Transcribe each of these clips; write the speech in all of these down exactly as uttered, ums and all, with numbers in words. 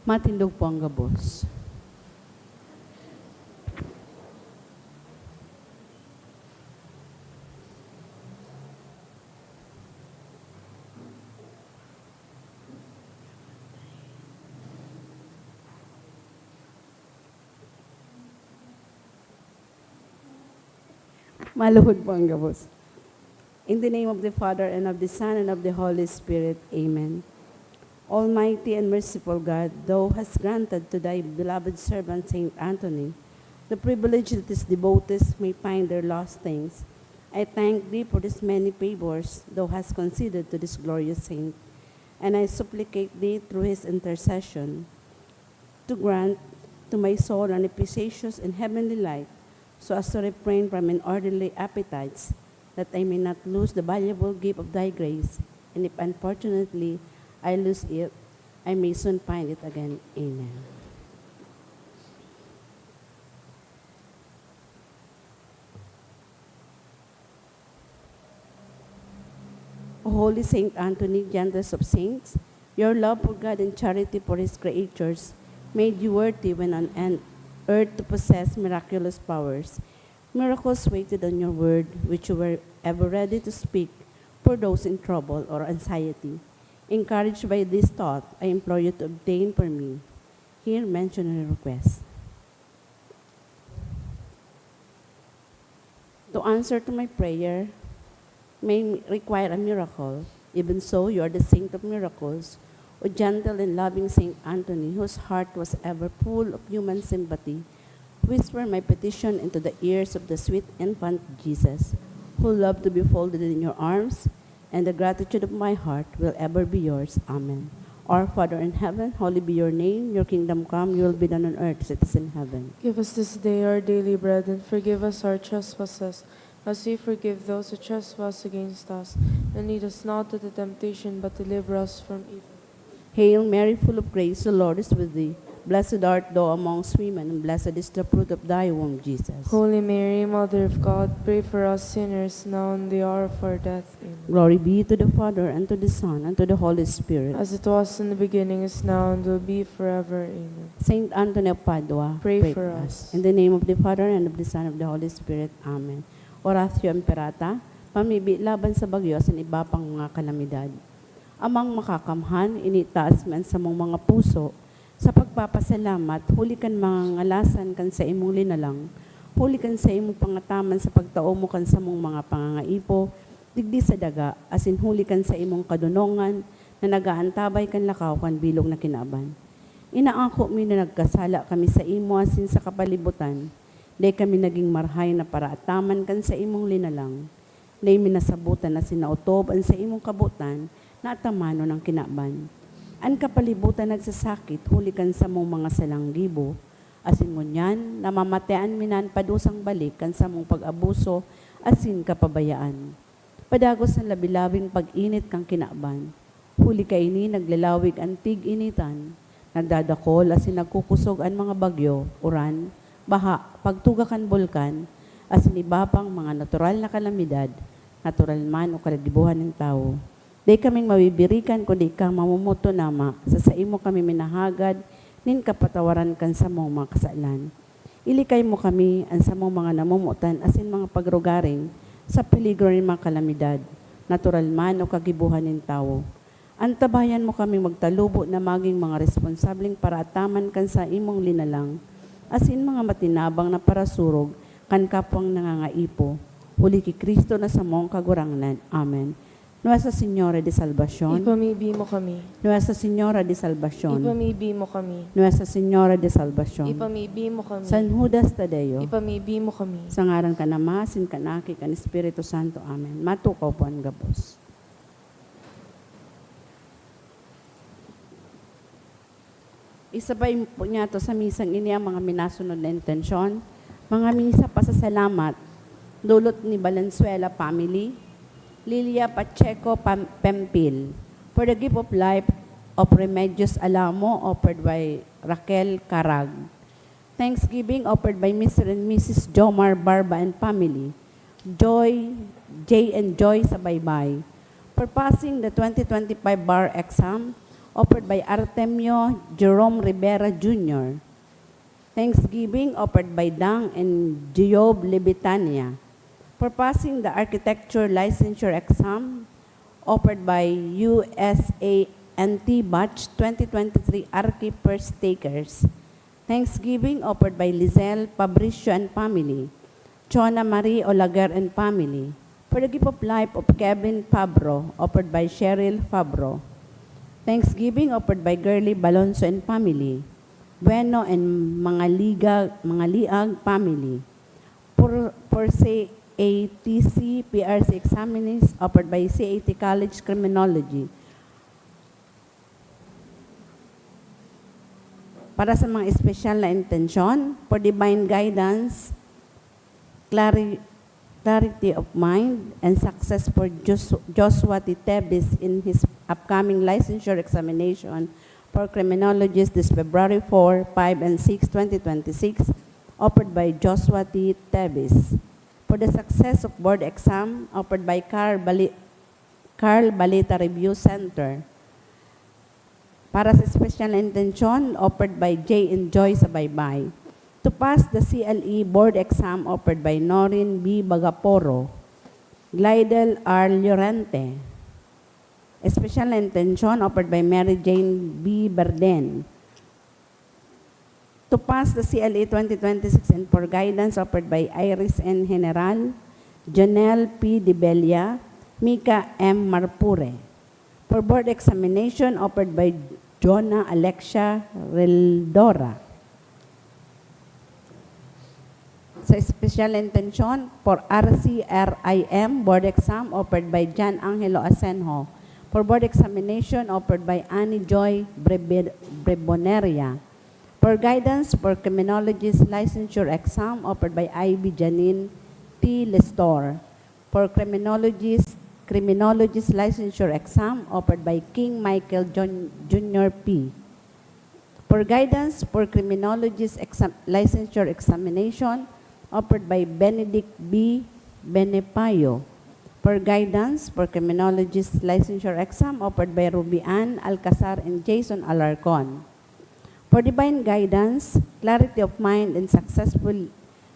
Matindog po ang gabos. Maluhod po ang gabos. In the name of the Father, and of the Son, and of the Holy Spirit. Amen. Almighty and merciful God, Thou hast granted to Thy beloved servant Saint Anthony the privilege that his devotees may find their lost things. I thank Thee for these many favors Thou hast conceded to this glorious saint, and I supplicate Thee through his intercession to grant to my soul an efficacious and heavenly light, so as to refrain from inordinary appetites, that I may not lose the valuable gift of Thy grace, and if unfortunately I lose it, I may soon find it again. Amen. O Holy Saint Anthony, gentlest of saints, your love for God and charity for His creatures made you worthy when on en-, earth to possess miraculous powers. Miracles waited on your word, which you were ever ready to speak for those in trouble or anxiety. Encouraged by this thought, I implore you to obtain for me here mentioned request. To answer to my prayer may require a miracle. Even so, you are the saint of miracles, O gentle and loving Saint Anthony, whose heart was ever full of human sympathy. Whisper my petition into the ears of the sweet infant Jesus, who loved to be folded in your arms, and the gratitude of my heart will ever be yours. Amen. Our Father in heaven, holy be your name. Your kingdom come, your will be done on earth as it is in heaven. Give us this day our daily bread, and forgive us our trespasses, as we forgive those who trespass against us. And lead us not into temptation, but deliver us from evil. Hail Mary, full of grace, the Lord is with thee. Blessed art thou amongst women, and blessed is the fruit of thy womb, Jesus. Holy Mary, Mother of God, pray for us sinners, now and the hour of our death. Amen. Glory be to the Father, and to the Son, and to the Holy Spirit. As it was in the beginning, is now, and will be forever. Amen. Saint Anthony of Padua, pray for us. In the name of the Father, and of the Son, and of the Holy Spirit. Amen. Oratio Imperata, pamibi laban sa bagyo asin iba pang mga kalamidad. Amang Makakamhan, initaas mi an samong mga puso sa pagpapasalamat huli kan mga ngalasan kan saimong linalang, huli kan saimong pangataman sa pagtao mo kan samong mga pangangaipo digdi sa daga, asin huli kan saimong kadonongan na nag-aantabay kan lakaw kan bilog na kinaban. Inaako mi na nagkasala kami saimo asin sa kapalibutan, dai kami nagin marahay na paraataman kan saimong linalang. Dai mi nasabotan asin naotob an saimong kabotan na atamanon an kinaban. An kapalibutan nagsasakit huli kan samong mga salang gibo, asin ngunyan namamatean mi na an padusang balik kan samong pag-abuso asin kapabayaan. Padagos an labi-labing pag-init kan kinaban. Huli kaini, naglalawig an tig-initan, nagdadakol asin nagkukosog an mga bagyo, uran, baha, pagtuga kan bulkan, asin iba pang mga natural na kalamidad, natural man o kagibohan nin tawo. Dai kaming mabibirikan kundi ika mamumutonon, Ama, sa saimo kami minahagad nin kapatawaran kan samong mga kasalan. Ilikay mo kami, an samong mga namomotan asin mga pagrugaring, sa peligro nin mga kalamidad, natural man o kagibohan nin tawo. Antabayan mo kaming magtalubo na magin mga responsableng paraataman kan saimong linalang, asin mga matinabang na parasurog kan kapwang nangangaipo, huli ki Cristo na samong Kagurangnan. Amen. Nuestra Señora de Salvacion. Ipamibi mo kami. Nuestra Señora de Salvacion. Ipamibi mo kami. Nuestra Señora de Salvacion. Ipamibi mo kami. San Judas Tadeo. Ipamibi mo kami. Sa ngaran kan Ama, asin kan Aki, kan Espiritu Santo. Amen. Matukaw po an gabos. Isabay po niyato sa misang ini ang mga minasunod na intensyon. Mga misa pasasalamat, dulot ni Valenzuela family, Lilia Pacheco Pam-, Pempil, for the gift of life of Remedios Alamo, offered by Raquel Carag. Thanksgiving offered by Mister and Missus Jomar Barba and family, Joy, Jay and Joy Sabaybay, for passing the twenty twenty-five bar exam, offered by Artemio Jerome Rivera Junior Thanksgiving offered by Dang and Job Lebitania. For passing the architecture licensure exam offered by U S A N T batch twenty twenty-three Archi first takers. Thanksgiving offered by Lizelle Fabricio and family. Chona Marie Olaguer and family. For the gift of life of Kevin Fabro, offered by Cheryl Fabro. Thanksgiving offered by Girly Balonso and family. Bueno and Mangaliga, Mangaliag family. For, for C A T C P R C examinees offered by C A T College Criminology. Para sa mga espesyal na intensyon, for divine guidance, clari-, clarity of mind, and success for Jos-, Joshua T. Tebis in his upcoming licensure examination for criminologist this February four, five, and six, twenty twenty-six, offered by Joshua T. Tebis. For the success of board exam, offered by Carl Bali-, Carl Balita Review Center. Para sa espesyal na intensyon, offered by Jay and Joy Sabaybay. To pass the C L E board exam, offered by Norin B. Bagaporo, Glidel R. Llorente. Espesyal na intensyon, offered by Mary Jane B. Berden. To pass the C L E twenty twenty-six and for guidance, offered by Iris N. General, Janelle P. Dibella, Mika M. Marpure. For board examination, offered by Jonah Alexia Rildora. Sa espesyal na intensyon, for R C R I M board exam, offered by Jan Angelo Asenjo. For board examination, offered by Annie Joy Brebe-, Breboneria. For guidance for criminologist licensure exam, offered by Ivy Janine T. Lestor. For criminologist, criminologist licensure exam, offered by King Michael Jon-, Junior P. For guidance for criminologist exam-, licensure examination, offered by Benedict B. Benepayo. For guidance for criminologist licensure exam, offered by Ruby Ann Alcazar and Jason Alarcon. For divine guidance, clarity of mind, and successful,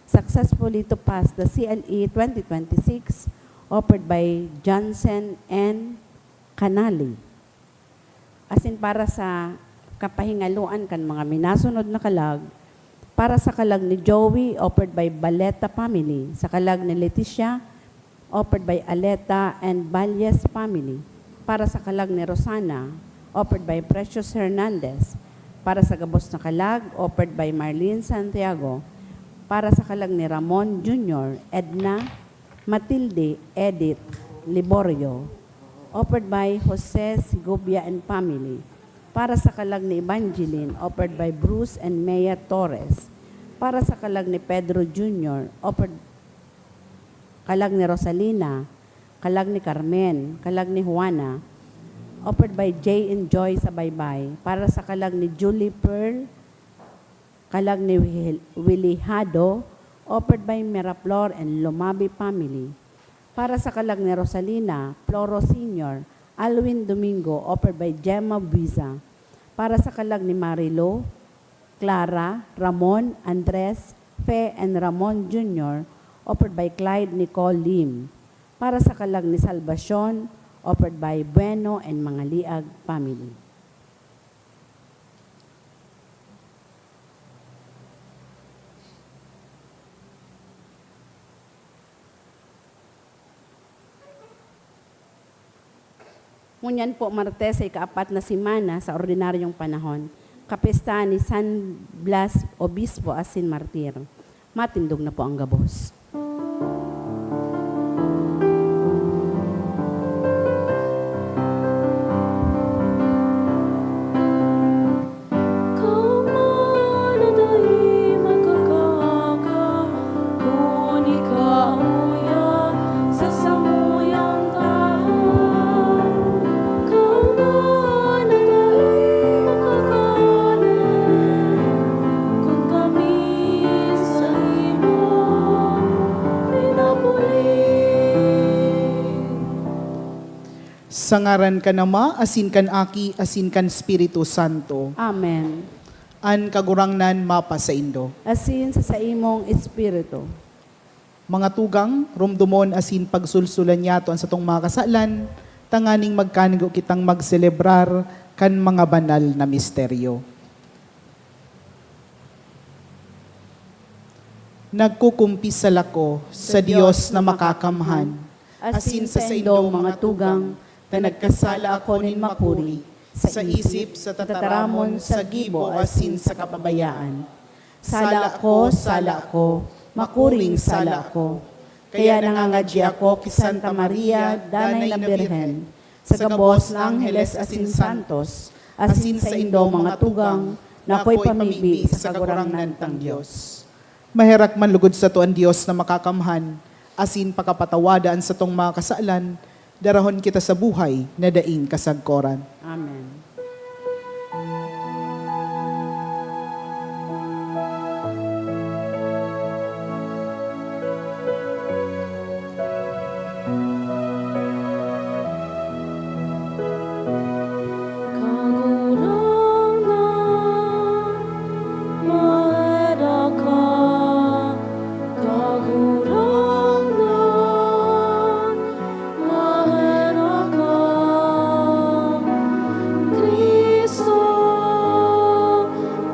successfully to pass the C L E twenty twenty-six, offered by Johnson N. Canali. Asin para sa kapahingaloan kan mga minasunod na kalag, para sa kalag ni Joey, offered by Baleta family, sa kalag ni Leticia, offered by Aleta and Valles family, para sa kalag ni Rosana, offered by Precious Hernandez, para sa gabos na kalag, offered by Marlene Santiago, para sa kalag ni Ramon Junior, Edna, Matilde, Edith, Liborio, offered by Jose Segovia and family, para sa kalag ni Evangeline, offered by Bruce and Mea Torres, para sa kalag ni Pedro Junior, offered kalag ni Rosalina, kalag ni Carmen, kalag ni Juana, offered by Jay and Joy Sabaybay, para sa kalag ni Julie Pearl, kalag ni Wil-, Willy Hado, offered by Miraflor and Lomabi family, para sa kalag ni Rosalina, Floro Senior, Alwin Domingo, offered by Gemma Buiza, para sa kalag ni Marilo, Clara, Ramon, Andres, Fe, and Ramon Junior, offered by Clyde Nicole Lim. Para sa kalag ni Salvacion, offered by Bueno and Mangaliag family. Ngunyan po, Martes sa ikaapat na semana sa ordinaryong panahon, kapista ni San Blas Obispo asin Martir. Matindog na po ang gabos. Kaoma na dai makakakan kun ika uya sa samuyang tahaw. Kaoma na dai makakakan kun kami sa imo Sa ngaran kan Ama, asin kan Aki, asin kan Espiritu Santo. Amen. An Kagurangnan mapasaindo. Asin sa saimong espiritu. Mga tugang, romdomon asin pagsulsulan niyato an satong mga kasalan, tanganing magkanigo kitang magselebrar kan mga banal na misteryo. Nagkukumpisal ako sa Dios na makakamhan, asin sa saindong mga tugang, na nagkasala ako nin makuri, sa isip, sa tataramon, sa gibo, asin sa kapabayaan. Sala ako, sala ako, makuring sala ako. Kaya nangangadyi ako ki Santa Maria, Danay na Birhen, sa gabos na angheles asin santos, asin saindong mga tugang, na akoy pamibi sa Kagurangnan tang Dios. Maherak man lugod sato an Dios na makakamhan, asin pakapatawada an satong mga kasalan, darahon kita sa buhay na daing kasagkoran. Amen. Kagurangnan, maherak ka. Kagurangnan, maherak ka. Cristo,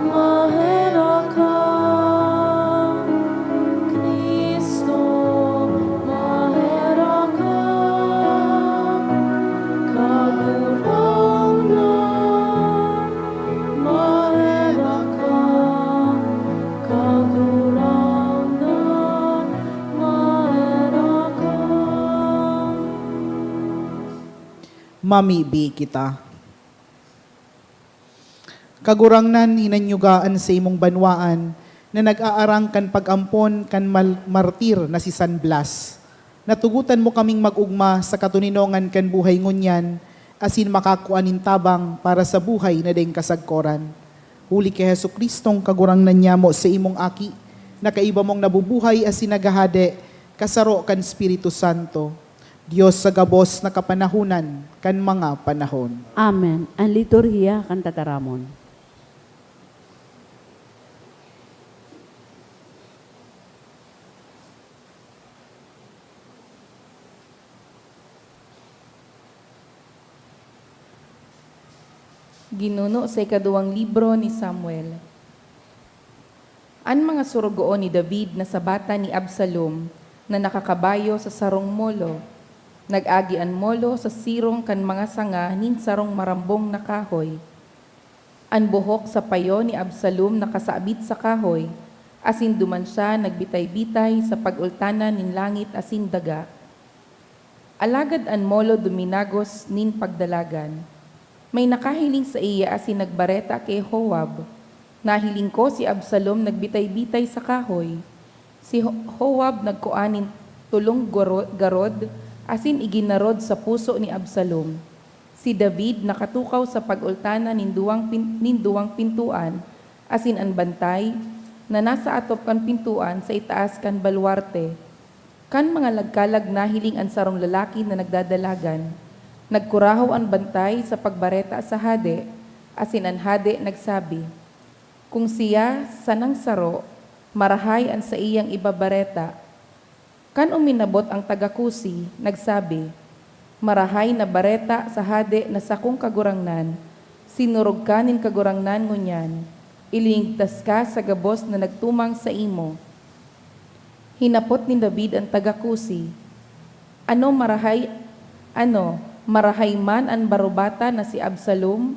maherak ka. Cristo, maherak ka. Kagurangnan, maherak ka. Kagurangnan, maherak ka. Mamibi kita. Kagurangnan, hinanyuga an saimong banwaan na nag-aarang kan pag-ampon kan mal-, martir na si San Blas. Natugotan mo kaming mag-ogma sa katoninongan kan buhay ngunyan, asin makakua nin tabang para sa buhay na daing kasagkoran. Huli ki Jesu-Cristong Kagurangnan nyamo, saimong Aki, na kaiba mong nabubuhay asin naghahade, kasaro kan Espiritu Santo, Dios sa gabos na kapanahonan kan mga panahon. Amen. An liturhiya kan tataramon. Ginuno sa ikaduwang libro ni Samuel. An mga sorogoon ni David nasabatan ni Absalom na nakakabayo sa sarong molo. Nag-agi an molo sa sirong kan mga sanga nin sarong marambong na kahoy. An buhok sa payo ni Absalom nakasabit sa kahoy, asin duman siya nagbitay-bitay sa pag-ultanan nin langit asin daga. Alagad an molo duminagos nin pagdalagan. May nakahiling saiya asin nagbareta ki Joab, "Nahiling ko si Absalom nagbitay-bitay sa kahoy." Si Ho-, Joab nagkua nin tolong goro-, garod asin iginarod sa puso ni Absalom. Si David nakatukaw sa pag-ultanan nin duwang pin-, nin duwang pintoan, asin an bantay na nasa atop kan pintoan sa itaas kan baluarte. Kan mga lagkalag nahiling an sarong lalaki na nagdadalagan. Nagkurahaw an bantay sa pagbareta sa hade, asin an hade nagsabi, "Kung siya sanang saro, marahay an saiyang ibabareta." Kan uminabot ang taga-Kusi, nagsabi, "Marahay na bareta sa hade na sakong kagurangnan, sinurog ka nin Kagurangnan ngunyan, ilinigtas ka sa gabos na nagtumang saimo." Hinapot ni David an taga-Kusi, "Ano marahay, ano, marahay man an barubata na si Absalom?"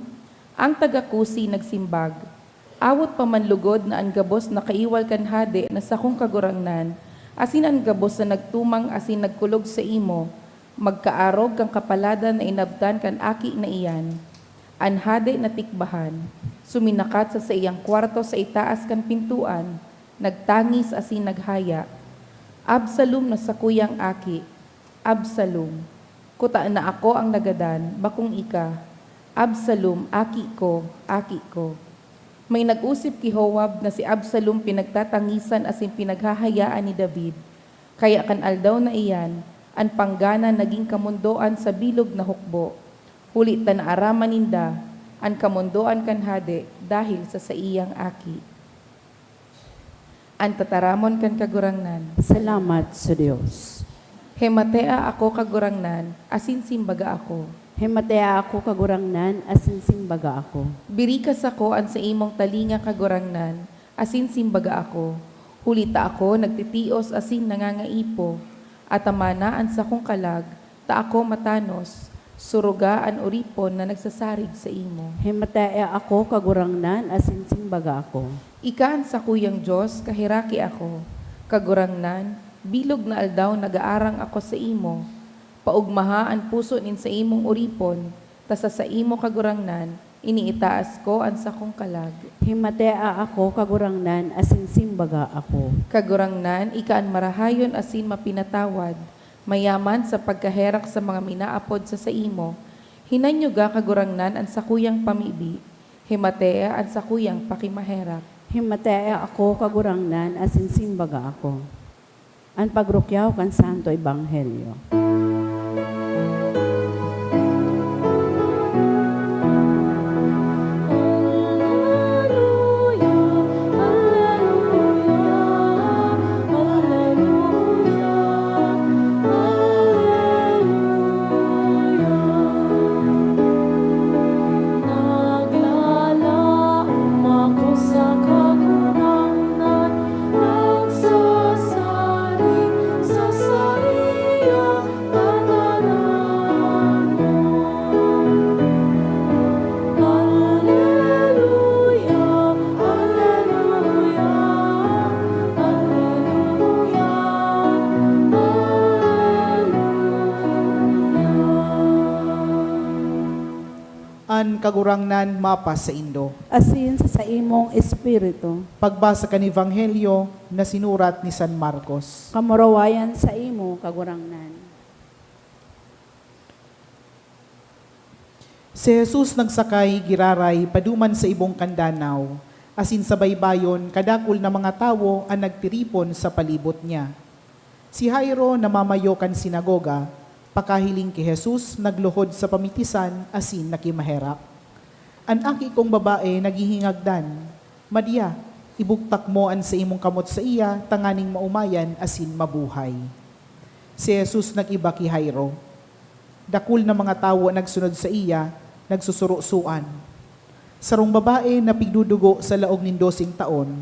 Ang taga-Kusi nagsimbag, "Awot pa man lugod na an gabos na kaiwal kan hade na sakong kagurangnan, asin an gabos na nagtumang asin nagkulog saimo, magkaarog kan kapaladan na inabtan kan aki na iyan." An hade natikbahan, suminakat sa saiyang kwarto sa itaas kan pintoan, nagtangis asin naghaya, "Absalom na sakuyang aki, Absalom, kutana ako ang nagadan, bakong ika. Absalom, aki ko, aki ko." May nag-osip ki Joab na si Absalom pinagtatangisan asin pinaghahayaan ni David. Kaya kan aldaw na iyan, An panggana nagin kamondoan sa bilog na hukbo, huli ta naaraman ninda an kamondoan kan hade dahel sa saiyang aki. An tataramon kan Kagurangnan. Salamat sa Dios. Himatea ako, Kagurangnan, asin simbaga ako. Himatea ako, Kagurangnan, asin simbaga ako. Birika sako an saimong talinga, Kagurangnan, asin simbaga ako, huli ta ako nagtitios asin nangangaipo. Atamana an sakong kalag, ta ako matanos, suruga an oripon na nagsasarig saimo. Himatea ako, Kagurangnan, asin simbaga ako. Ika an sakuyang Dios, kaheraki ako. Kagurangnan, bilog na aldaw nagaarang ako saimo. Paugmaha an puso nin saimong oripon, ta sa saimo, Kagurangnan, iniitaas ko an sakong kalag. Himatea ako, Kagurangnan, asin simbaga ako. Kagurangnan, ika an marahayon asin mapinatawad. Mayaman sa pagkaherak sa mga minaapod sa saimo. Hinanyuga, Kagurangnan, an sakuyang pamibi. Himatea an sakuyang pakimaherak. Himatea ako, Kagurangnan, asin simbaga ako. An pagrukyaw kan Santo Ebanghelyo. Naglalaom ako sa Kagurangnan, nagsasaring sa saiyang tataramon. Alleluia, alleluia, alleluia, alleluia. An Kagurangnan mapasaindo. Asin sa saimong espiritu. Pagbasa kan Ebanghelyo na sinurat ni San Marcos. Kamurawayan saimo, Kagurangnan. Si Jesus nagsakay giraray paduman sa ibong kan danaw, asin sa baybayon kadakul na mga tawo an nagtiripon sa palibot niya. Si Jairo, namamayo kan sinagoga, pakahiling ki Jesus, nagluhod sa pamitisan asin nakimaherak, "An aki kong babae naghihingagdan. Madya, ibugtak mo an saimong kamot saiya tanganing maumayan asin mabuhay." Si Jesus nag-iba ki Jairo. Dakul na mga tawo an nagsunod saiya, nagsusurosoan. Sarong babae na pigdudugo sa laog nin doseng taon,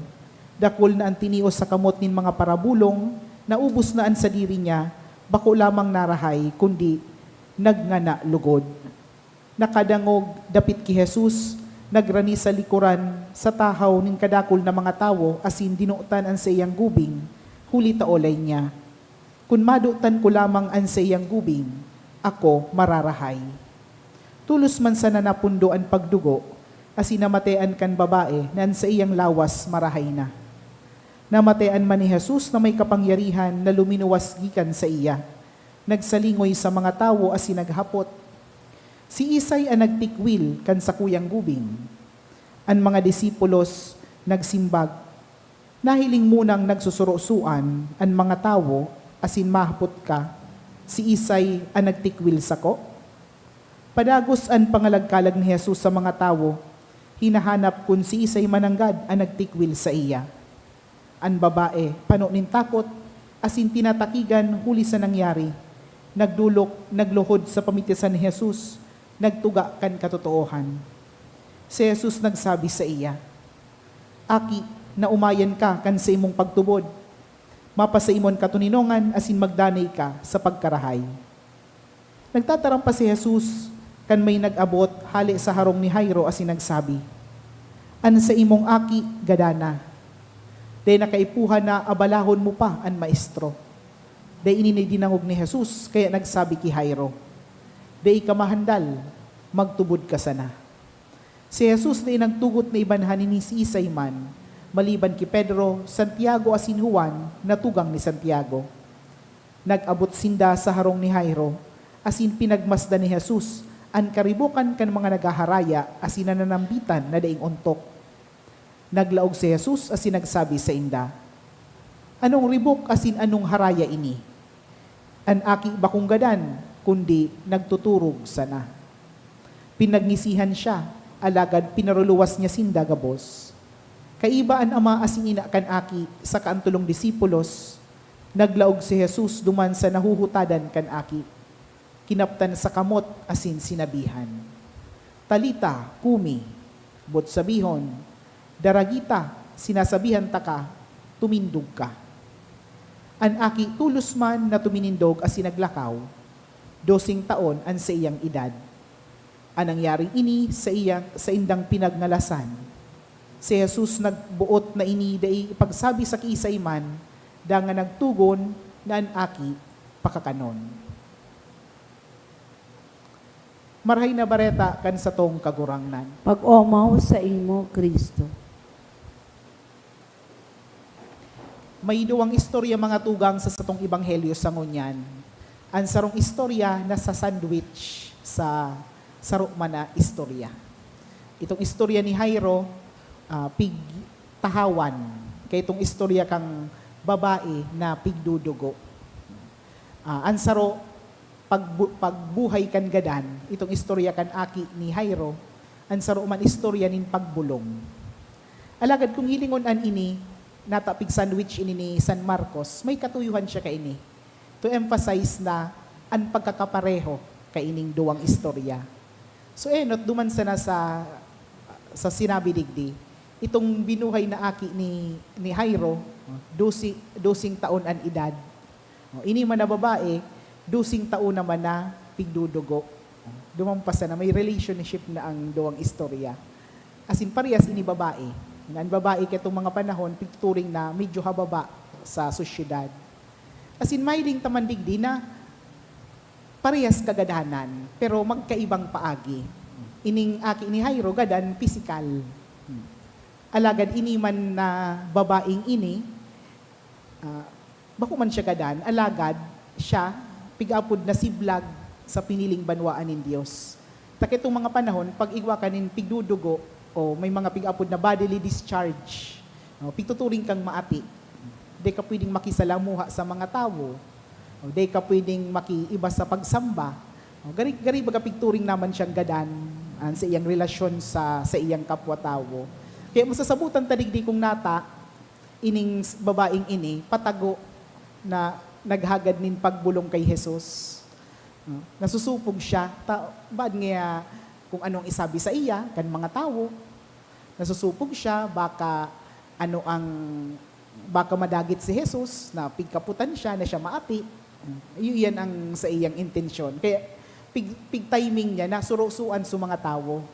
dakul na an tinios sa kamot nin mga parabolong, naubos na an sadiri niya, bako lamang narahay, kundi nagngana logod. Nakadangog dapit ki Jesus, nagrani sa likoran, sa tahaw nin kadakul na mga tawo, asin dinotan an saiyang gubing, huli ta olay niya. "Kun madotan ko lamang an saiyang gubing, ako mararahay." Tolos man sana napundo an pagdugo, asin namatean kan babae na an saiyang lawas marahay na. Namatean man ni Jesus na may kapangyarihan na luminuwas gikan saiya. Nagsalingoy sa mga tawo asin naghapot, "Siisay an nagtikwil kan sakuyang gubing?" An mga disipulos nagsimbag, "Nahiling mo nang nagsusurosoan an mga tawo asin mahapot ka, 'Siisay an nagtikwil sako?'" Padagos an pangalagkalag ni Jesus sa mga tawo, hinahanap kun siisay man nanggad an nagtikwil saiya. An babae, pano nin takot asin tinatakigan huli sa nangyari, nagdolok, nagluhod sa pamitisan ni Jesus, nagtuga kan katotoohan. Si Jesus nagsabi saiya, "Aki, naomayan ka kan saimong pagtubod. Mapasaiman katoninongan asin magdanay ka sa pagkarahay." Nagtataram pa si Jesus, kan may nag-abot hale sa harong ni Jairo asin nagsabi, "An saimong aki gadan na. Dai na kaipuhan na abalahon mo pa an Maestro." Dai ini dinangog ni Jesus, kaya nagsabi ki Jairo, "Dai ka mahandal, magtubod ka sana." Si Jesus dai nagtugot na ibanhan nin siisay man, maliban ki Pedro, Santiago asin Juan na tugang ni Santiago. Nag-abot sinda sa harong ni Jairo, asin pinagmasdan ni Jesus an karibokan kan mga naghaharaya asin nananambitan na daing ontok. Naglaog si Jesus asin nagsabi sainda, "Anong ribok asin anong haraya ini?" An aki bakong gadan, kundi nagtuturog sana. Pinagngisihan siya, alagad pinaruluwas niya sinda gabos. Kaiba an ama asin ina kan aki saka an tolong disipulos, naglaog si Jesus duman sa nahuhutadan kan aki. Kinaptan sa kamot asin sinabihan, "Talita, kumi," boot sabihon, "Daragita, sinasabihan taka, tumindog ka." An aki tolos man na tuminindog asin naglakaw, doseng taon an saiyang edad. An nangyaring ini sa iya, saindang pinagngalasan. Si Jesus nagboot na ini dai ipagsabi sa kiisay man, dangan nagtugon na an aki pakakanon. Marahay na Bareta kan satong Kagurangnan. Pag-omaw saimo, Cristo. May duwang istorya, mga tugang, sa satong ebanghelyo sa ngunyan. An sarong istorya nasa-sandwich sa saro man na istorya. Itong istorya ni Jairo, ah, pigtahawan kay itong istorya kan babae na pigdudugo. Ah, an saro, pagbu-, pagbuhay kan gadan, itong istorya kan aki ni Jairo, an saro man istorya nin pagbolong. Alagad kung hilingon an ini, nata pig-sandwich ini ni San Marcos, may katuyohan siya kaini. To emphasize na an pagkakapareho kaining duwang istorya. So, enot duman sana sa, sa sinabi digdi, itong binuhay na aki ni, ni Jairo, dose, doseng taon an edad. O, ini man na babae, doseng taon naman na pigdudugo. Duman pa sana, may relationship na ang duwang istorya. Asin parehas ini babae. An babae kaitong mga panahon, pigturing na medyo hababa sa sosyedad. Asin mahiling ta man digdi na parehas kagadanan, pero magkaibang paagi. Ining aki ni Jairo, gadan pisikal. Alagad ini man na babaeng ini, ah, bako man siya gadan, alagad siya, pig-apod na siblag sa piniling banwaan nin Dios. Ta kaitong mga panahon, pag igwa ka nin pigdudugo, o may mga pig-apod na bodily discharge, no, pigtuturing kang maati. Di ka pwedeng makisalamuha sa mga tawo. O di ka pwedeng makiiba sa pagsamba. O, gari, gari baga pigturing naman siyang gadan, an sa iyang relasyon sa, sa iyang kapwa tawo. Kaya masasabutan ta digdi kung nata, ining s-, babaeng ini, patago na naghagad nin pagbolong kay Jesus. No? Nasusupog siya, ta-, bad nga kung anong isabi sa iya kan mga tawo. Nasusupog siya, baka ano ang, baka madagit si Jesus, na pigkaputan siya, na siya maati. Iyo, iyan ang sa iyang intensyon. Kaya pig-, pig-timing niya, nasurusuan sa mga tawo.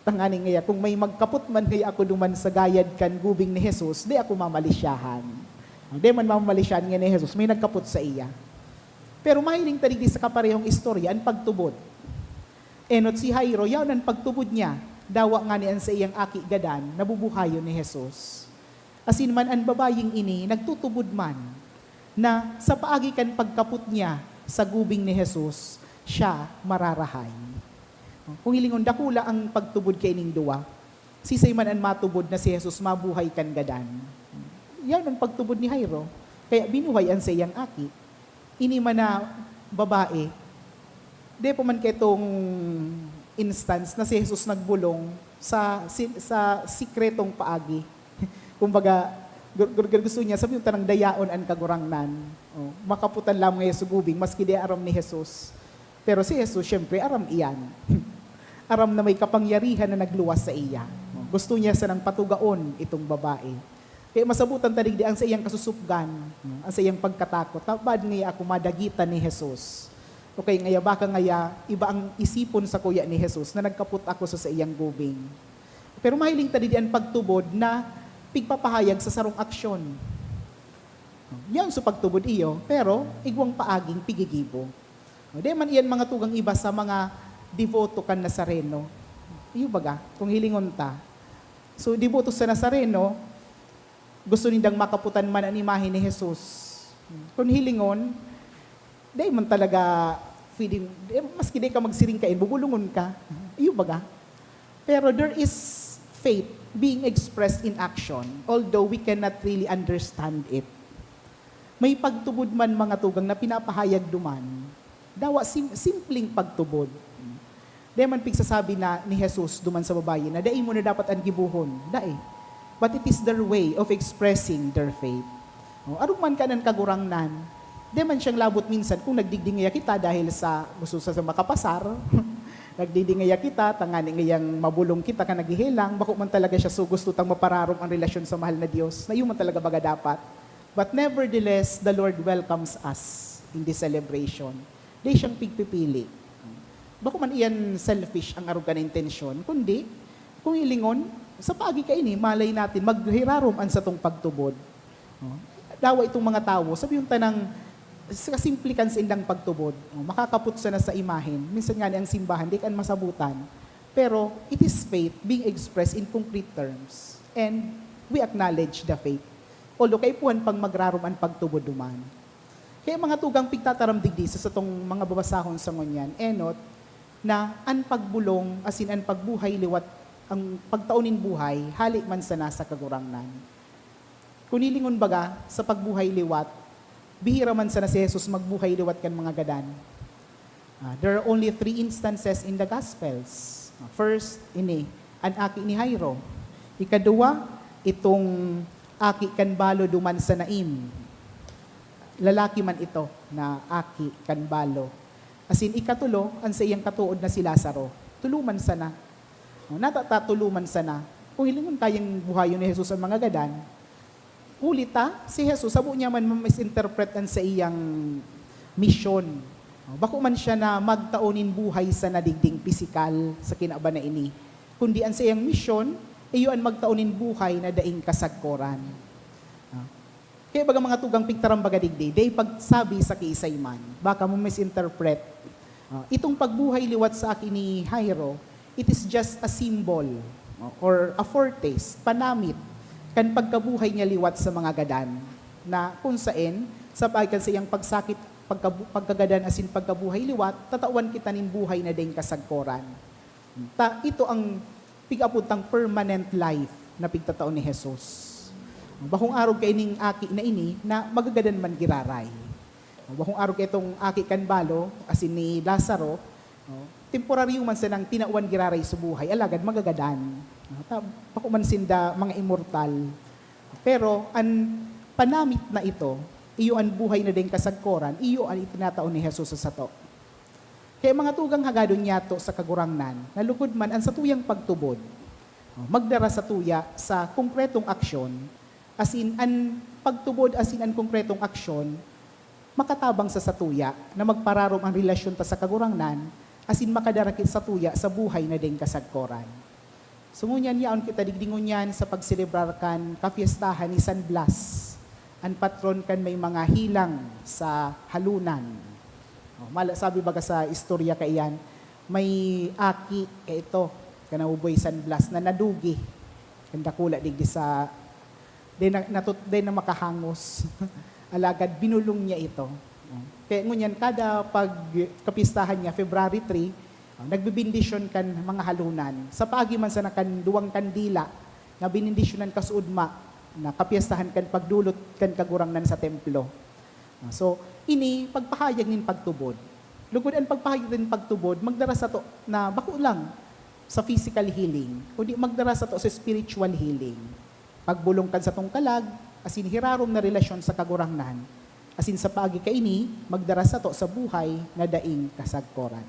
Tanganing ngaya, kung may magkapot man ngaya ako duman sa gayad kan gubing ni Jesus, di ako mamalisyahan. Di man mamalisyahan nga ni Jesus, may nagkapot sa iya. Pero mahiling ta digdi sa kaparehong istorya, an pagtubod. Enot si Jairo, yaon an pagtubod niya. Dawa ngani an saiyang aki gadan, nabubuhayon ni Jesus. Asin man an babayeng ini nagtutubod man, na sa paagi kan pagkapot niya sa gubing ni Jesus, siya mararahay. Kung hilingon, dakula ang pagtubod kaining duwa. Sisay man an matubod na si Jesus mabuhay kan gadan? Yan ang pagtubod ni Jairo. Kaya binuhay an saiyang aki. Ini man na babae, di pa man kaitong instance na si Jesus nagbolong sa, si-, sa sikretong paagi. Kumbaga, gu-, gu-, gu-, gusto niya, sabi yung tanang dayaon an Kagurangnan. Oh, makaputan lamang niya sa gubing, maski di aram ni Jesus. Pero si Jesus, siyempre, aram iyan. Aram na may kapangyarihan na nagluwas sa iya. Oh, gusto niya sanang patugaon itong babae. Kaya masabutan ta digdi ang saiyang kasusupgan, no? Ang saiyang pagkatakot. Ta-, bad ngaya ako madagitan ni Jesus. O kaya ngaya, baka ngaya, iba ang isipon sa kuya ni Jesus na nagkapot ako sa saiyang gubing. Pero mahiling ta digdi an pagtubod na pigpapahayag sa sarong aksyon. Yan sa pagtubod iyo, pero igwang paaging pigigibo. O, di man iyan mga tugang iba sa mga deboto kan Nazareno. Iyo baga, kung hilingon ta. So, deboto sa Nazareno, gusto nindang makaputan man an imahe ni Jesus. Kung hilingon, di man talaga pwedeng, di, maski di ka magsiring kain, bubulungon ka. Iyo baga? Pero there is faith being expressed in action, although we cannot really understand it. May pagtubod man, mga tugang, na pinapahayag duman, dawa sim-, simpleng pagtubod. Dai man pigsasabi na ni Jesus duman sa babayi na dai mo na dapat an gibohon. Dai. But it is their way of expressing their faith. O, arog man kan an Kagurangnan, dai man siyang labot minsan kung nagdigdi ngaya kita dahil sa gusto sa, sa makapasar. Nagdigdi ngaya kita, tangani ngayang mabolong kita kan naghehelang, bako man talaga siya so gusto tang mapararom an relasyon sa mahal na Dios, na iyo man talaga baga dapat. But nevertheless, the Lord welcomes us in this celebration. Di siyang pigpipili. Bako man iyan selfish ang arog kan intensyon, kundi, kung hilingon, sa paagi kaini, malay natin, maghirarom an satong pagtubod. No? Dawa itong mga tawo, sabi yung tanang, sa kasimple kan saindang pagtubod, no? Makakapot sana sa imahen. Minsan nga ni ang simbahan, di kan masabutan. Pero, it is faith being expressed in concrete terms. And we acknowledge the faith. Although, kaipuhan pang magrarom an pagtubod duman. Kaya mga tugang, pigtataram digdi sa satong mga babasahon sa ngunyan, enot, na an pagbolong, asin an pagbuhay liwat, ang pagtao nin buhay, hale man sana sa Kagurangnan. Kun hilingon baga, sa pagbuhay liwat, bihira man sana si Jesus magbuhay liwat kan mga gadan. Ah, there are only three instances in the Gospels. Ah, first, ini, an aki ni Jairo. Ikaduwa, itong aki kan balo duman sa Nain. Lalaki man ito na aki kan balo. Asin ikatulo, an saiyang katood na si Lazaro. Tulo man sana. O, natata tulo man sana. Kung hilingon kayang buhayon ni Jesus an mga gadan, huli ta, si Jesus, sabo niya man ma-misinterpret an saiyang misyon. O, bako man siya na magtao nin buhay sa nadigding pisikal sa kinaban na ini, kundi an saiyang misyon, iyo an magtao nin buhay na daing kasagkoran. Ah, kaya baga mga tugang, pigtaram baga digdi, dai pagsabi sa kiisay man, baka mo misinterpret. Ah, itong pagbuhay liwat sa aki ni Jairo, it is just a symbol, no, or a foretaste, panamit, kan pagkabuhay niya liwat sa mga gadan, na kun saen, sa paagi kan saiyang pagsakit, pagkabu-, pagkagadan asin pagkabuhay liwat, tatawan kita nin buhay na daing kasagkoran. Ta, ito ang pig-apod tang permanent life na pigtatao ni Jesus. Bakong arog kaining aki na ini na magagadan man giraray. Bakong arog itong aki kan balo, asin ni Lazaro, no? Temporaryo man sanang tinawan giraray sa buhay, alagad magagadan. No? Ta, bako man sinda mga immortal. Pero an panamit na ito, iyo an buhay na daing kasagkoran, iyo an itinatao ni Jesus sa sato. Kaya mga tugang, hagadon niyato sa Kagurangnan, na lugod man an satuyang pagtubod, o, magdara satuya sa konkretong aksyon, asin an pagtubod asin an konkretong aksyon makatabang sa satuya na magpararom an relasyon ta sa Kagurangnan asin makadara ki-, satuya sa buhay na daing kasagkoran. So, ngunyan, yaon kita digdi ngunyan sa pagselebrar kan kapyestahan ni San Blas, an patron kan may mga helang sa halonan. O, mala-, sabi baga sa istorya kaiyan, may aki kaito, kan nabubuhay San Blas, na nadugi. Kan dakula digdi sa Dai na, natut-, dai na makahangos. Alagad binulong niya ito. Kaya ngunyan, kada pag-, kapyestahan niya, February three, ah, nagbebendisyon kan mga halonan. Sa paagi man sana kan duwang kandila na benendisyonan kasuodma na kapyestahan kan pagdolot kan Kagurangnan sa templo. Ah, so, ini pagpahayag nin pagtubod. Lugod an pagpahayag nin pagtubod, magdara sato na bako lang sa physical healing, kundi magdara sato sa spiritual healing. Pagbolong kan satong kalag, asin hirarom na relasyon sa Kagurangnan, asin sa paagi kaini, magdara sato sa buhay na daing kasagkoran.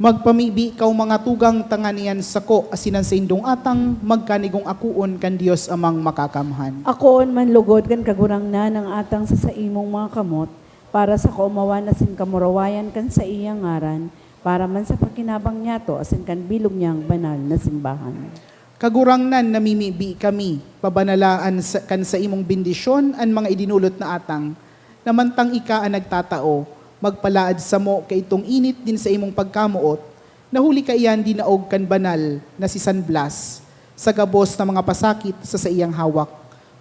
Magpamibi kaw, mga tugang, tanganing an sako asin an saindong atang magkanigong akoon kan Dios Amang Makakamhan. Akoon man logod kan Kagurangnan ang atang sa saimong mga kamot, para sa kaomawan asin kamurawayan kan saiyang ngaran, para man sa pakinabang niyato asin kan bilog niyang banal na simbahan. Kagurangnan, namimibi kami, pabanalaan sa, kan saimong bendisyon an mga idinolot na atang, na mantang ika an nagtatao, magpalaad samo kaitong init nin saimong pagkamoot, na huli kaiyan dinaog kan banal na si San Blas, sa gabos na mga pasakit sa saiyang hawak,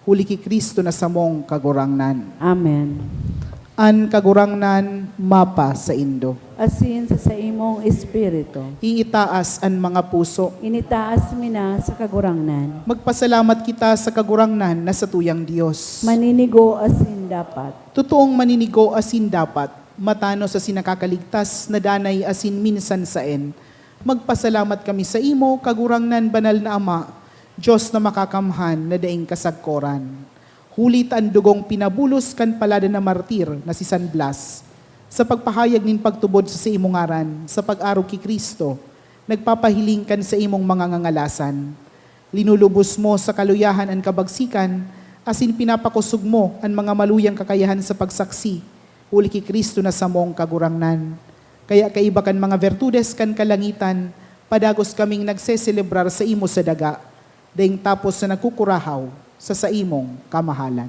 huli ki Cristo na samong Kagurangnan. Amen. An Kagurangnan mapa saindo. Asin sa saimong espiritu. Iitaas an mga puso. Initaas mi na sa Kagurangnan. Magpasalamat kita sa Kagurangnan na satuyang Dios. Maninigo asin dapat. Totoong maninigo asin dapat, matanos asin nakakaligtas na danay asin minsan saen. Magpasalamat kami saimo, Kagurangnan, Banal na Ama, Dios na Makakamhan na daing kasagkoran. Huli ta an dugong pinabulos kan paladan na martir na si San Blas, sa pagpahayag nin pagtubod sa saimong ngaran sa pag-arog ki Cristo, nagpapahiling kan saimong mga ngangalasan. Linulubos mo sa kaluyahan an kabagsikan, asin pinapakosog mo an mga maluyang kakayahan sa pagsaksi, huli ki Cristo na samong Kagurangnan. Kaya kaiba kan mga bertudes kan kalangitan, padagos kaming nagseselebrar saimo sa daga, daing tapos na nagkukurahaw sa saimong kamahalan.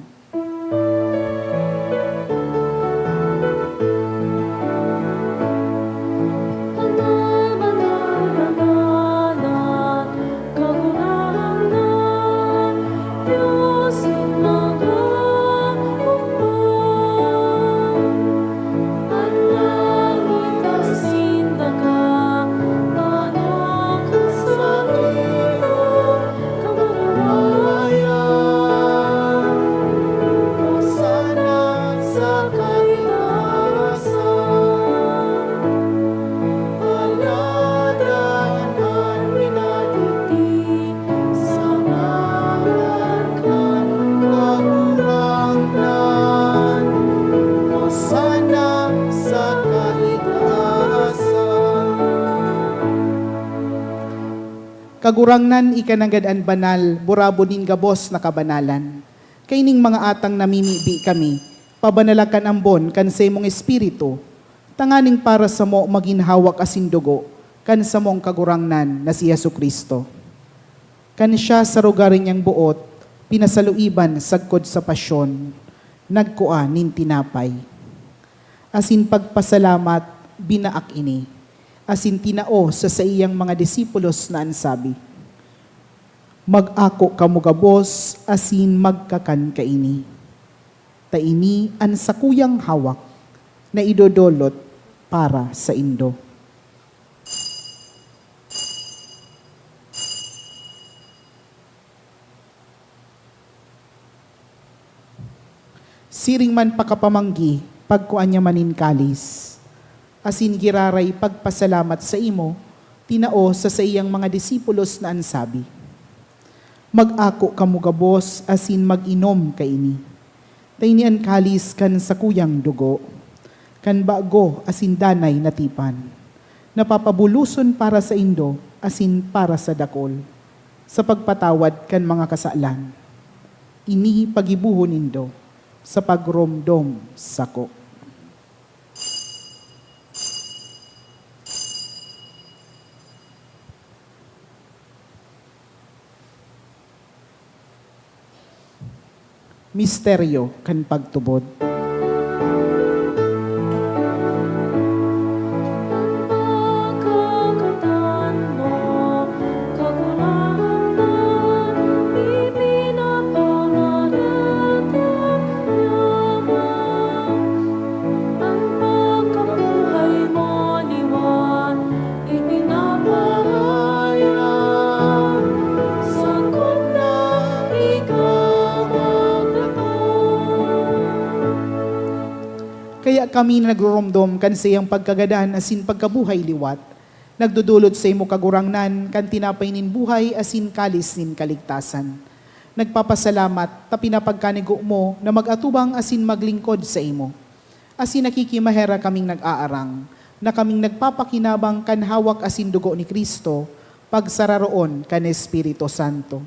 An langit asin daga, ano ka sa ito, kamurawayan, Hosana sa kaitaasan. Paladan an minadigdi sa ngaran kan Kagurangnan. Hosana sa kaitaasan. Kagurangnan, ika nanggad an banal, burabod nin gabos na kabanalan. Kaining mga atang namimibi kami, pabanala kan ambon kan saimong Espiritu, tanganing para samo magin hawak asin dugo kan samong Kagurangnan na si Jesu-Cristo. Kan siya sa rogaring niyang boot pinasaluiban sagkod sa pasyon, nagkua nin tinapay, asin pagpasalamat, binaak ini, asin tinao sa saiyang mga disipulos na an sabi, "Mag-ako kamo gabos asin magkakan kaini, ta ini an sakuyang hawak na idodolot para saindo." Siring man pakapamanggi, pagkua niya man nin kalis, asin giraray pagpasalamat saimo, tinao sa saiyang mga disipulos na an sabi, "Mag-ako kamo gabos asin mag-inom kaini, ta ini an kalis kan sakuyang dugo, kan bago asin danay na tipan, na papabuloson para saindo asin para sa dakul, sa pagpatawad kan mga kasalan. Ini pagibohon nindo sa pagromdom sako." Misteryo kan pagtubod. An pagkagatan mo, Kagurangnan, ipinapangarataya mo. An pagkabuhay mo liwat ipinapahayag, sagkod na ika magdaton. Kaya kami na nagroromdom kan saiyang pagkagadan asin pagkabuhay liwat, nagdodolot saimo, Kagurangnan, kan tinapay nin buhay asin kalis nin kaligtasan. Nagpapasalamat ta pinapagkanigo mo na mag-atubang asin maglingkod saimo. Asin nakikimaherak kaming nag-aarang, na kaming nagpapakinabang kan hawak asin dugo ni Cristo, pagsararoon kan Espiritu Santo.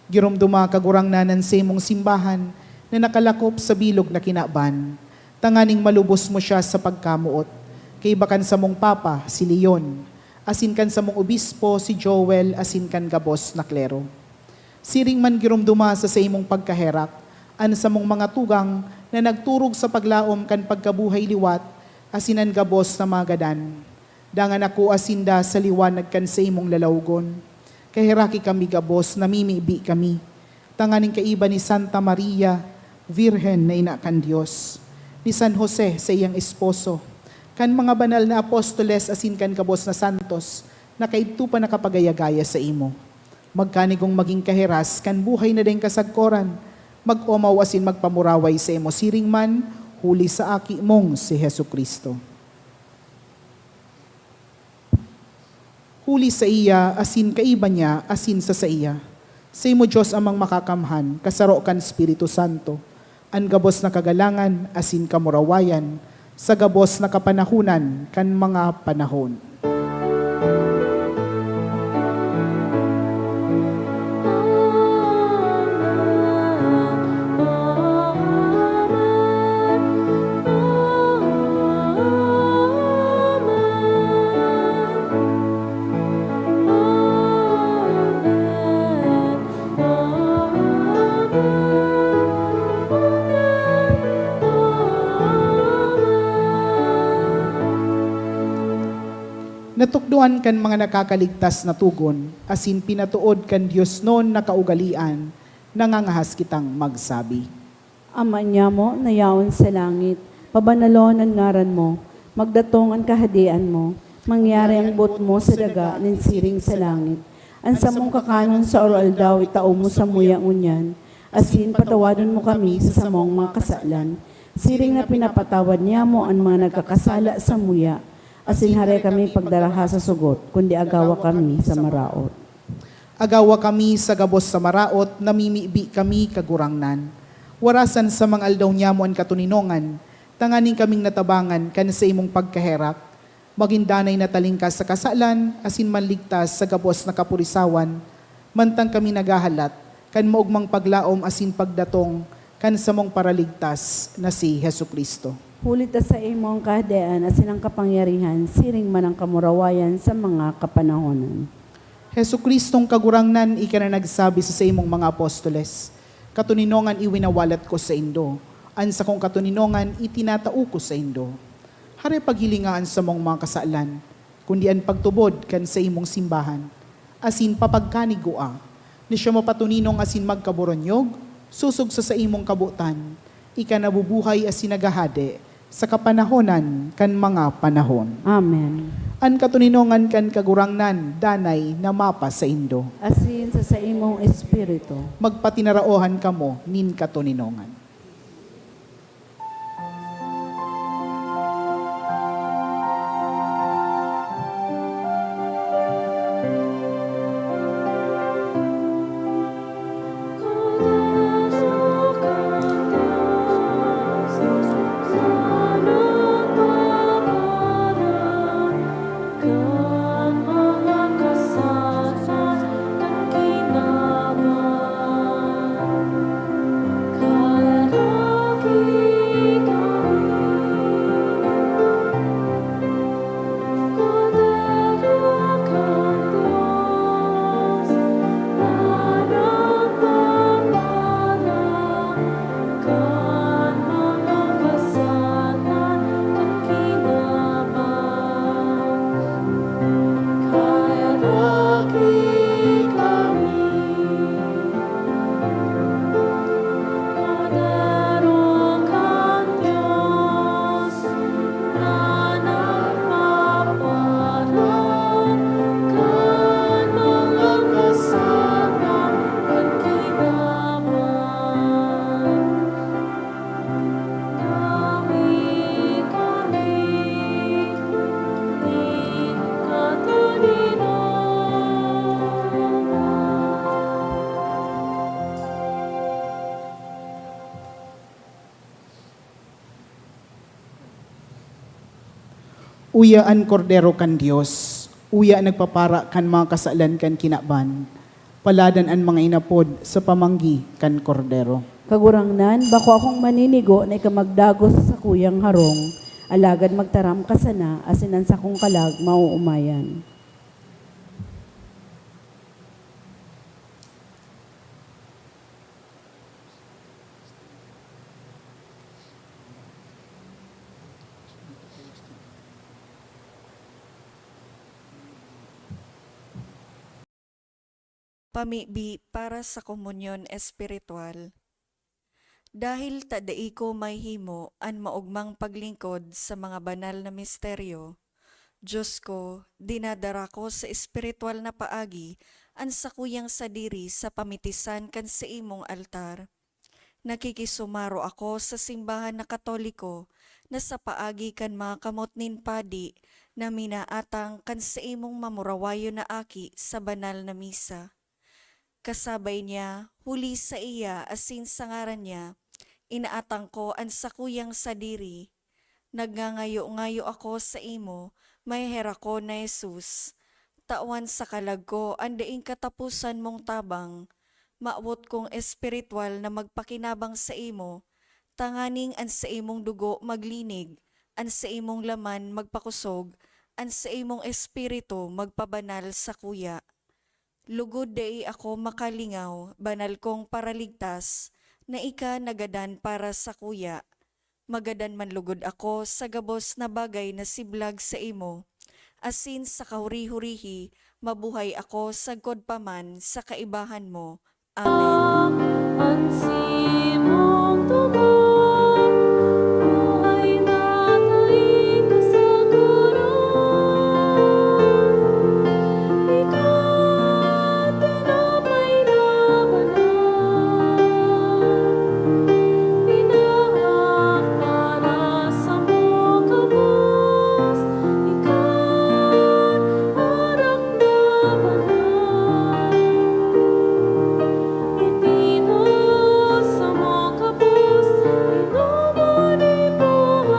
Giromdoma, Kagurangnan, an saimong simbahan na nakalakop sa bilog na kinaban, tanganing malubos mo siya sa pagkamoot, kaiba kan samong Papa, si Leon, asin kan samong Obispo, si Joel, asin kan gabos na klero. Siring man giromdoma sa saimong pagkaherak an samong mga tugang na nagturog sa paglaom kan pagkabuhay liwat asin an gabos na mga gadan. Dangan akoa sinda sa liwanag kan saimong lalawgon. Kaheraki kami gabos, namimibi kami, tanganing kaiba ni Santa Maria, Virgen na ina kan Dios, ni San Jose, saiyang esposo, kan mga banal na apostoles asin kan gabos na santos na kaidto pa nakapagaya-gaya saimo. Magkanigong magin kaheras kan buhay na daing kasagkoran, mag-omaw asin magpamuraway saimo siring man, huli sa Aki mong si Jesu-Cristo. Huli saiya, asin kaiba niya, asin sa saiya, saimo, Dios Amang Makakamhan, kasaro kan Espiritu Santo, an gabos na kagalangan asin kamurawayan sa gabos na kapanahonan kan mga panahon. Natukdoan kan mga nakakaligtas na togon, asin pinatood kan diosnon na kaugalean, nangangahas kitang magsabi. Ama nyamo na yaon sa langit, pabanalon an ngaran mo. Magdatong an kahadean mo. Mangyari an boot mo sa daga nin siring sa langit. An samong kakanon sa aroaldaw itao mo samuya ngunyan, asin patawadon mo kami sa samong mga kasalan, siring na pinapatawad nyamo an mga nagkakasala samuya. Asin hare kami pagdaraha sa sugot, kundi agawa kami sa maraot. Agawa kami sa gabos sa maraot, namimibi kami, Kagurangnan. Warasan sa mga aldaw nyamo an katoninongan, tanganing kaming natabangan kan saimong pagkaherak, magin danay na talingkas sa kasalan asin manligtas sa gabos na kapurisawan, mantang kami naghahalat kan maogmang paglaom asin pagdatong kan samong Paraligtas na si Jesu-Cristo. Huli ta saimo an kahadean asin an kapangyarihan, siring man an kamurawayan sa mga kapanahonan. Jesu-Cristong Kagurangnan, ika na nagsabi sa saimong mga apostoles, "Katoninongan iwinawalat ko saindo, an sakong katoninongan itinatao ko saindo." Hare paghilinga an samong mga kasalan, kundi an pagtubod kan saimong simbahan, asin papagkanigua, na siya mapatoninong asin magkaboronyog, sosog sa saimong kabotan, ika nabubuhay asin naghahade sa kapanahonan kan mga panahon. Amen. An katoninongan kan Kagurangnan danay na mapasaindo. Asin sa saimong espiritu. Magpatinaraohan kamo nin katoninongan. Uya an Kordero kan Dios, uya an nagpapara kan mga kasalan kan kinaban. Paladan an mga inapod sa pamanggi kan Kordero. Kagurangnan, bako akong maninigo na ika magdagos sa sakuyang harong, alagad magtaram ka sana asin an sakong kalag maoomayan. Pamibi para sa komunyon espiritual. Dahil ta dai ko mahihimo an maogmang paglingkod sa mga banal na misteryo, Dios ko, dinadara ko sa espiritual na paagi an sakuyang sadiri sa pamitisan kan saimong altar. Nakikisumaro ako sa simbahan na Katoliko na sa paagi kan mga kamot nin padi na minaatang kan saimong mamurawayon na aki sa banal na misa. Kasabay niya, huli saiya asin sa ngaran niya, inaatang ko an sakuyang sadiri. Nagngangayo-ngayo ako saimo, maheherakon na Jesus. Tawan sa kalag ko an daing kataposan mong tabang. Mawot kong espiritual na magpakinabang saimo, tanganing an saimong dugo maglinig, an saimong laman magpakosog, an saimong espiritu magpabanal sakuya. Lugod dai ako makalingaw, banal kong Paraligtas, na ika nagadan para sakuya. Magadan man lugod ako sa gabos na bagay na siblag saimo, asin sa kahuri-hurihi mabuhay ako sagkod pa man sa kaibahan mo. Amen. An simong dugo, buhay na taing kasagaran. Ika, tinapay na banal, pinahak para samo gabos. Ika, arak na banal, itinos samo gabos, inomon nin buhay.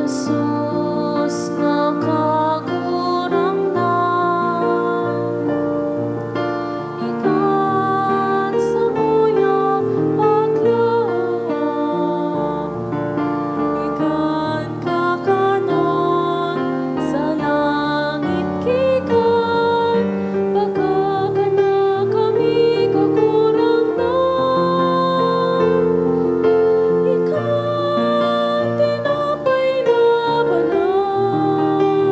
Jesus na Kagurangnan, ikan samuyang paglaom, ikan kakanon sa langit ki kan pagkakanak kami, Kagurangnan. Ikan tinapay na banal,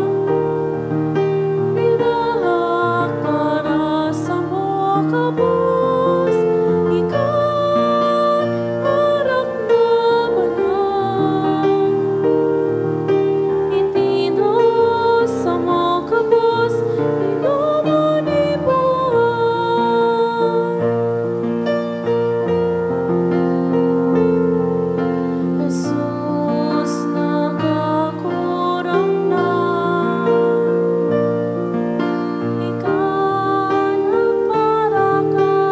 pinahak para samo gabos. Ikan arak na banal, itinos samo gabos, inomon nin buhay. Jesus na Kagurangnan, ika nagpara ka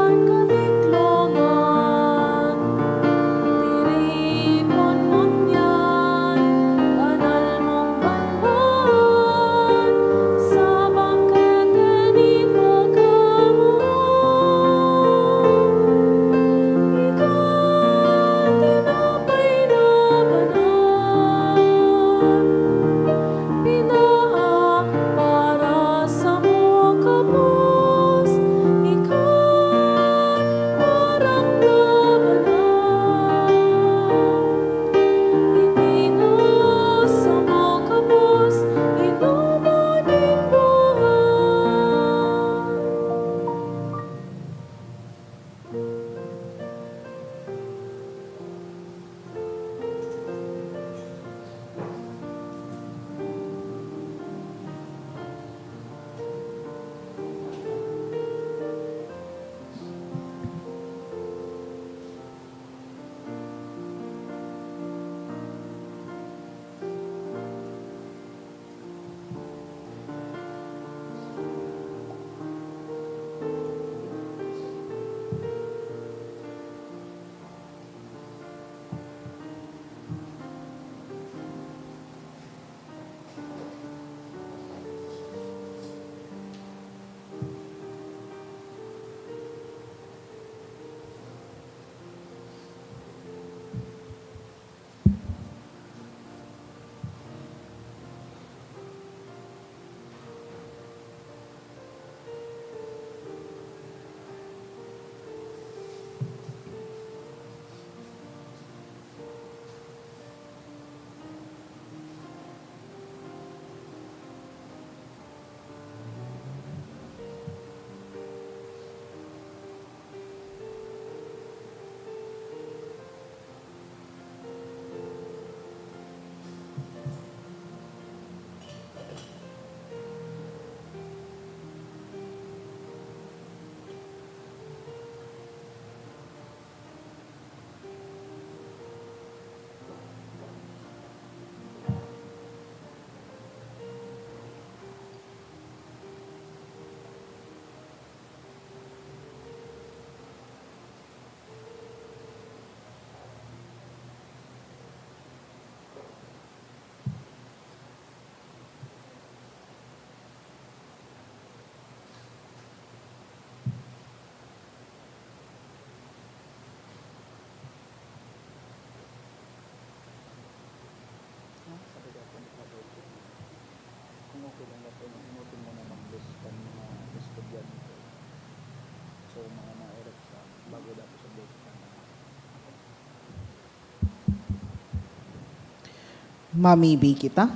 Mamibi kita.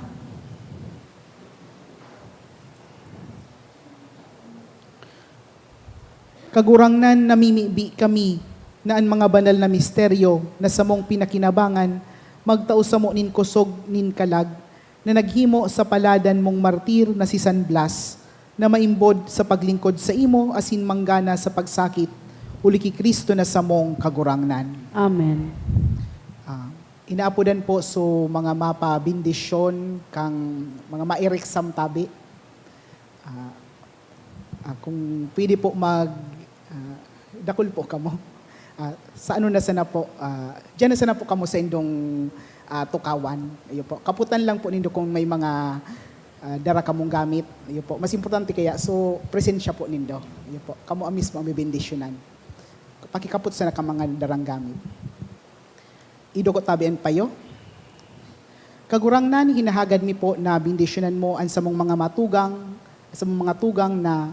Kagurangnan, namimibi kami na an mga banal na misteryo na samong pinakinabangan magtao samo nin kosog nin kalag na naghimo sa paladan mong martir na si San Blas, na maimbod sa paglingkod saimo asin manggana sa pagsakit, huli ki Cristo na samong Kagurangnan. Amen. Ah, inaapodan po so mga mapabendisyon kang mga maireksam tabi. Ah, ah, kung pwede po mag, ah, dakul po kamo. Ah, sa ano na sana po, ah, diyan na sana po kamo sa indong, ah, tukawan. Iyo po. Kaputan lang po nindo kung may mga, ah, dara kamong gamit. Iyo po. Mas importante kaya, so, presensya po nindo. Iyo po. Kamo ang mismo ang bibendisyonan. Pakikapot sana ka mga darang gamit. Idukot tabi an payo. Kagurangnan, hinahagad mi po na bendisyonan mo an samong mga matugang, samong mga tugang na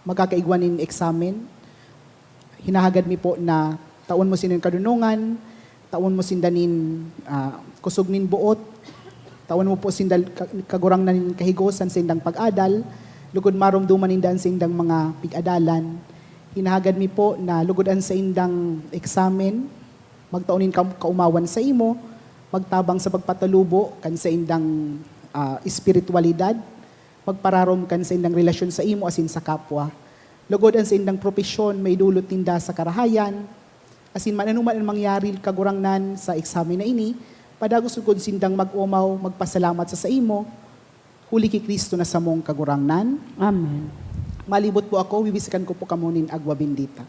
magkakaigwa nin eksamen. Hinahagad mi po na tawan mo sinda nin kadunongan, tawan mo sinda nin, ah, kusog nin boot, tawan mo po sinda ka-, kagurangnan nin kahigos sa saindang pag-adal, lugod maromdoman ninda an saindang mga pig-adalan. Hinahagad mi po na lugod an saindang eksamen, magtao nin kam-, kaumawan saimo, magtabang sa pagpatalubo kan saindang, ah, espiritualidad, magpararom kan saindang relasyon saimo asin sa kapwa. Lugod an saindang propesyon maidulot ninda sa karahayan, asin man ano man an mangyari, Kagurangnan, sa eksamen na ini, padagos lugod sindang mag-omaw, magpasalamat sa saimo, huli ki Cristo na samong Kagurangnan. Amen. Malibot po ako, bibisikan ko po kamo nin agwa bendita.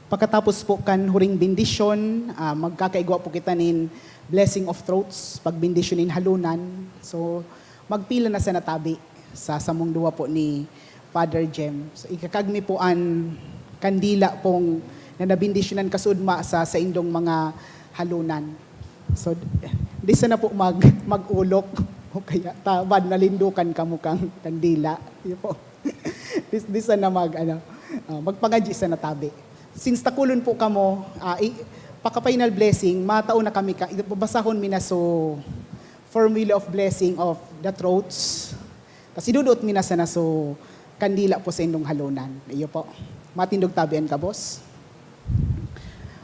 Pakatapos po kan huring bendisyon, ah, magkakaigwa po kita nin blessing of throats, pagbendisyon nin halonan. So, magpila na sana tabi sa samong duwa po ni Father Jem. So, ikakag mi po an kandila pong na nabendisyonan kasudma sa saindong mga halonan. So, di sana po mag-, mag-ulok o kaya tabad, nalindukan kamo kang kandila. Yun po. Di, di sana mag, ano, ah, magpangadyi sana tabi. Since takulon po kamo, ah, i-, paka-final blessing, matao na kami ka, babasahon mi na so formula of blessing of the throats. Tas idudot mi na sana so kandila po sa indong halonan. Iyo po. Matindog tabi an gabos.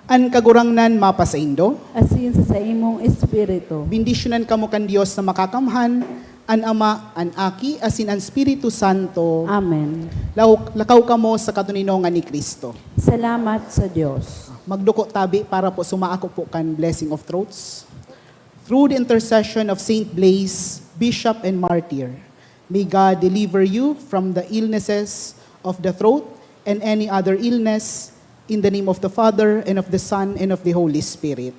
An Kagurangnan mapasaindo. Asin sa saimong espiritu. Bendisyonan kamo kan Dios na Makakamhan, an Ama, an Aki, asin an Espiritu Santo. Amen. Lau-, lakaw kamo sa katoninongan ni Cristo. Salamat sa Dios. Magduko tabi para po sumaako po kan blessing of throats. Through the intercession of Saint Blaise, Bishop and Martyr, may God deliver you from the illnesses of the throat and any other illness, in the name of the Father, and of the Son, and of the Holy Spirit.